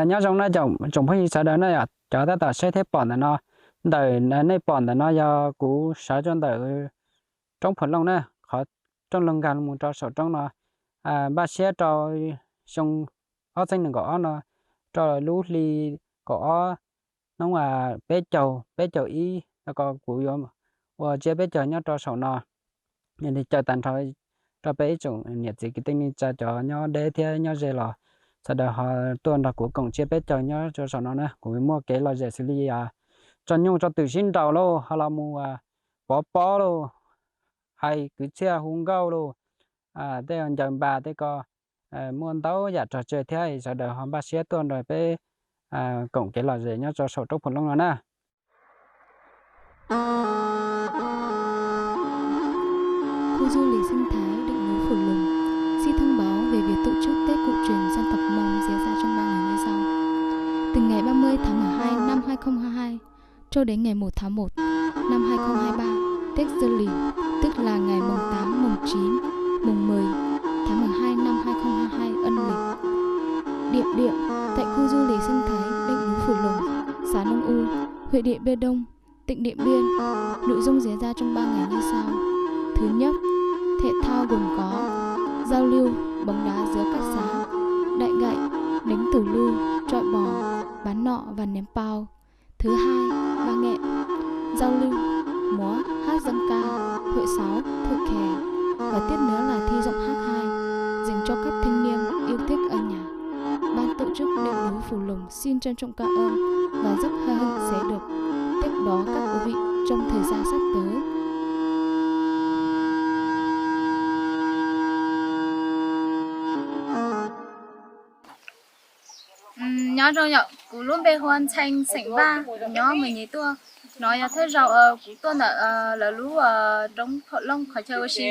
Nyob zoo na tsoom phooj ywg sawv daws na yom, cov tab tom saib thiab pom ntawm no, ntawm nej pom ntawm no yog kuv sawv rau ntawm roob Phu Looj na, qhov rooj loog nkag mus rau saum roob no. Npaj siab rau xyoo ob txhiab nees nkaum ob no, rau lub hli kaum ob hnub peb caug, peb caug ib no ko kuv yuav ua tsiab peb caug nyob rau saum no. Yog li caw tag nrho rau peb ib tsoom niam txiv kwv tij neej tsa cov nyob deb thiab nyob ze los sawv daws ho tuaj nrog kuv koom tsiab peb caug nyob rau saum no na. Kuv muaj kev lom zem xws li tso nyuj tso twm sib nraus lauj, ho los mus pov pob lauj, hais kwv txhiaj hu nkauj lauj, tej ncaws npas tej ko, muaj ntau yam rog tseg thiab. Sawv daws ho npaj siab tuaj nrog peb koom kev lom zem nyob rau saum roob Phu Looj no na. Khu du lịch sinh thái đỉnh núi Phủ Lùng xin thông báo về việc tổ chức Tết cổ truyền dân tộc Mông diễn ra trong ba ngày như sau. Từ ngày ba mươi tháng mười hai năm hai không hai hai cho đến ngày một tháng một năm hai không hai ba, Tết Dương lịch, tức là ngày mùng tám, mùng chín, mùng mười tháng mười hai năm hai không hai hai âm lịch. Địa điểm tại khu du lịch sinh thái đỉnh núi Phủ Lùng, xã Nông U, huyện Điện Biên Đông, tỉnh Điện Biên. Nội dung diễn ra trong ba ngày như sau. Thứ nhất, thể thao gồm có giao lưu bóng đá giữa các xã Đại Gậy, đánh tù lu, chọi bò, bắn nọ và ném pau. Thứ hai, văn nghệ, giao lưu, múa, hát dân ca, thổi sáo, thổi kèn. Và tiếp nữa là thi giọng hát hay, dành cho các thanh niên yêu thích âm nhạc. Ban tổ chức đỉnh núi Phủ Lùng xin trân trọng cảm ơn và rất hân hạnh sẽ được tiếp đón các quý vị trong thời gian sắp tới. Nyob zoo yom, kuv lub npe hu ua Ntxhee xeem Vaj, kuv nyob Mường Nhé tuaj. No yog thawj zaug kuv tuaj ntawm lawv lub roob Phu Looj qhov chaw ua si.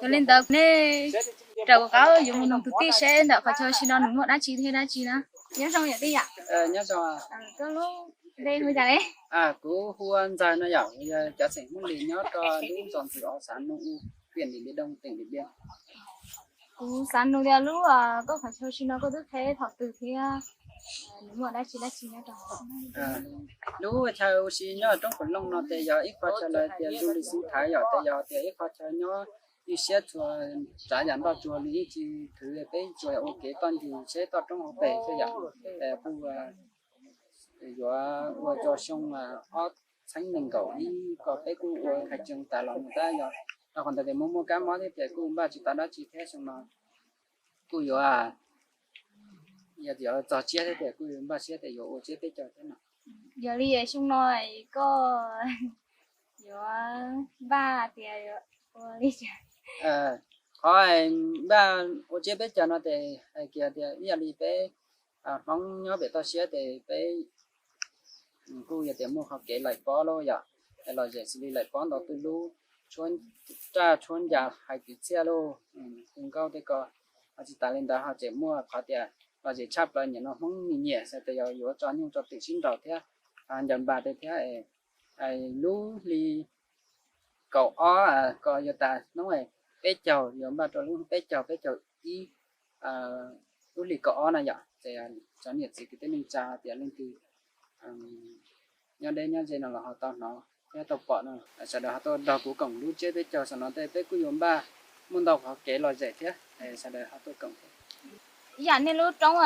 Yog li ntawd nej raws kuv qab yuav mus nug tus tij seb ntawm qhov chaw ua si no nws muaj dab tsi thiab dab tsi na. Nyob zoo yom tij yom. Nyob zoo. Koj lub npe hu cas ne? Kuv hu ua Ntxawg no yom, yog cov xeem Hmoob Lis nyob rau lub zos Ntxwj Ov, xã Nông U, huyện Điện Biên Đông, tỉnh Điện Biên. Kuv xav nug tias lub koj qhov chaw ua si no koj twb qheb thaum twg thiab nws muaj dab tsi dab tsi nyob rau? Lub chaw ua si nyob roob Phu Looj no ces yog ib qho chaw lawv tias du lịch sinh thái yom, ces yog tias ib qho chaw nyob ywj siab txhua tsav yam nroj tsuag li ib tsi khwv peb tsuas ua kev toj ncig seb toj roob hauv pes xwb yom. Kuj yuav ua rau xyoo ob txhiab nees nkaum ib ko peb kuj ua khai trương tas los mus tab yog rau qhov ntawd tias muaj muaj kab mob thiab tias kuj npaj tsis tau dab tsi thiab xyoo no kuj yuav, yog tias txog tsiab thiab tias kuj yuav npaj siab tias yuav ua tsiab peb caug thiab no. Yog li xyoo no koj yuav npaj tias ua li cas? Qhov npaj ua tsiab peb caug no ces hais kiag tias ib yam li peb Hmoob nyob pem toj siab ces peb kuj yog tias muaj qhov kev laim pob lauj yom, lom zem xws li laim pob ntaus twj lub, tshuab raj tshuab ncas, hais kwv txhiaj lauj, hu nkauj tej ko. Ho tsis tas li ntawd ho tseem muaj qhov tias lom zem tshaj plaws nim no Hmoob nyiam nyiam xav tias yog yuav tso nyuj tso twm sib nraus thiab ncaws npas tej thiab. Lub hli kaum ob ko yuav tas hnub peb caug, yuav npaj rau lub peb caug, peb caug ib, lub hli kaum ob na yom. Ces cov niam txiv kwv tij neej tsa tias leej twg nyob deb nyob ze no los ho tau hnov thiab tau pom no, sawv daws ho tuaj nrog kuv koom lub tsiab peb caug saum no tej, peb kuj yuav npaj muaj ntau qhov kev lom zem thiab, sawv daws ho tuaj koom thiab. Ib yam nej lub roob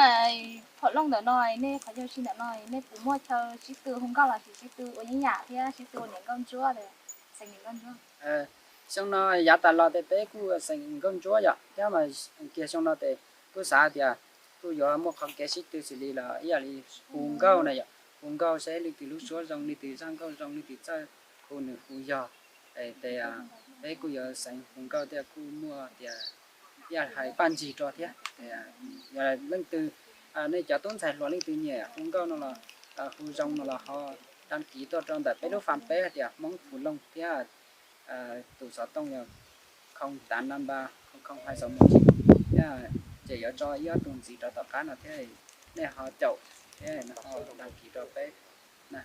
Phu Looj ntawm no, nej qhov chaw ua si ntawm no nej puas muaj chaw sib tw hu nkauj los sis sib tw ua yeeb yam thiab sib tw ua niam nkauj ntsuab, xeem niam nkauj ntsuab? Xyoo no yav tas los tej peb kuj xeem nkauj ntsuab yom, thiab mas kiag xyoo no ces kuj xav tias kuj yuav muaj qhov kev sib tw xws li los ib yam li hu nkauj na yom, hu nkauj seb leej twg lub suab zoo, leej twg zaj nkauj zoo, leej twg txawj hu nws hu yog. Ces peb kuj yuav xeem hu nkauj thiab kuj muaj tias ib yam hais paj ntsig rau thiab. Yog leej twg, nej cov tub ntxhais hluas leej twg nyiam hu nkauj no los hu zoo no los ho đăng ký tuaj rau ntawm peb lub fanpage hais tias Hmoob Phu Looj thiab tus xov tooj yog không tám năm ba không không hai sáu một chín, thiab ces yuav tso ib ob tug ntxiv rau tom qab no thiab, nej ho caum thiab ho đăng ký rau peb na.